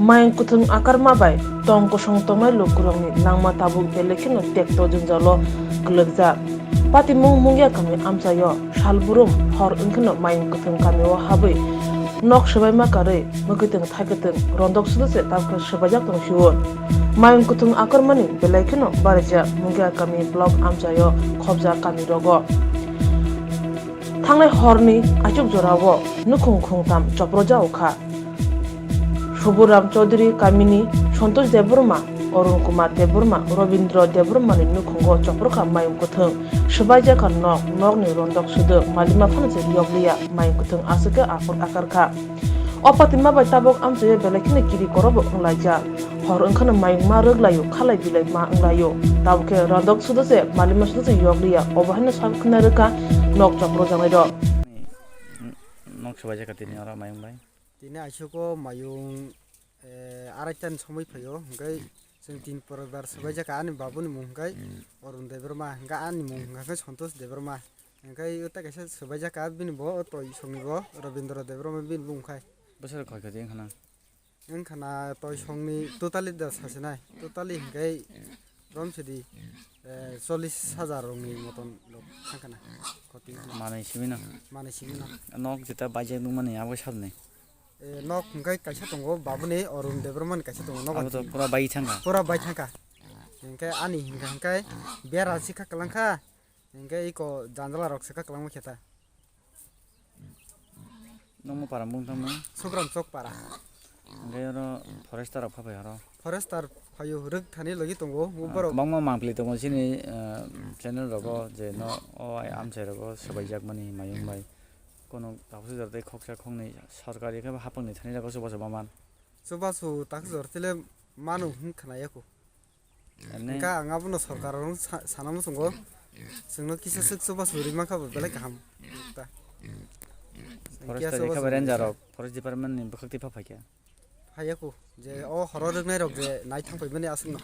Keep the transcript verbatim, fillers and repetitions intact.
Mayung kwthwng akarma bai tong kosong tongnai lukurokni langma tabuk belai kheno tekto jwngjalo kwlwkjak. Patimung Mungia kami amchaio salburum hor wngkheno mayung kwthwng kamio habwi nok swbaima karwi mwkhwtwng thaikatwng rondok sudo se tabukhe swbaijak tong sio. Mayung kwthwng akarmani belai kheno barijak Mungia kami block amchaio khobjak kamirogo. Thangnai horni achuk jorao nukhung khungtam choprojao kha. Suburam Chaudhary kamini Santosh Debbarma, Arun Kumar Debbarma, Robindra Debbarmani nukhungo choprokha mayung kwthwng, swbaijakha nok, nokni rondok swdwk, malima phano se yokliya, mayung kwthwng aswk khe aphur akarkha. O patima bai tabuk amchaio belai kheno kiri korobo wnglaijak. Hor wngkhano mayung ma rwglaio, khalai bilai ma wnglaio. Tabukhe rondok swdwk se, malima swdwk se yokliya, obo haino sak khna rwkha nok choprojaknairok. Nok swbaijakha tini oro mayung bai. Tini aisuk o mayung, eh, araitani somoi phaio, hwnkhe chwng tin poribar swbaijak ani babuni mung hwnkhe Arun Debbarma, hwnkhe ani mung hwnkhe Santosh Debbarma. Hwnkhe o tei kaisa swbaijak bini bo, o toi songni bo, Robindra Debbarma bini bo wngkhai. Bwswk khoi khati wngkhana? Wngkhana toi songni totally da sasinai, totally hwnkhe romsidi, eh, chollish hajar rokni moton rok thangkhana. Khoti wngkhana. Manwi simi no? Manwi simi no. Nok jeta baijak nukmani abo sabni? Eh, nok hwnkhe kaisa tongo, babuni Arun Debbarmani kaisa tongo, nok. Abo to pura bai thangkha. Pura bai thangkha. Hwnkhe ani hwnkha hwnkhe bera si kha kwlangkha, hwnkhe iko janjala rok se kha kwlangma khe ta. Nokmo para mung tangma? Subram Chok para. Hwnkhe oro forester rok phapai oro. Forester phaio rwk thani logi tongo, ah, borok. Kwbangma mangpili tongo chini, ah, channel rogo je no o amchai rogo swbaijak mani mayung bai. Kono taphusi jora tei khoksa khoknwi sorkari khe hapangni thani rogo chubachu ma man. Chubachu tak jor tile manu hwn khna yaku. Ani hwnkha ang abono sorkar rok sa-, sana muchungo. Chwngno kisa swk chubachu ri mankha bo belai kaham. Ta. Forest Kisa area chubachu khe ri ranger mankha. Rok, forest department ni bwkhak twi pha phaikha. Phaiyaku je o horo rwknai rok je nai thang paimani aswkno.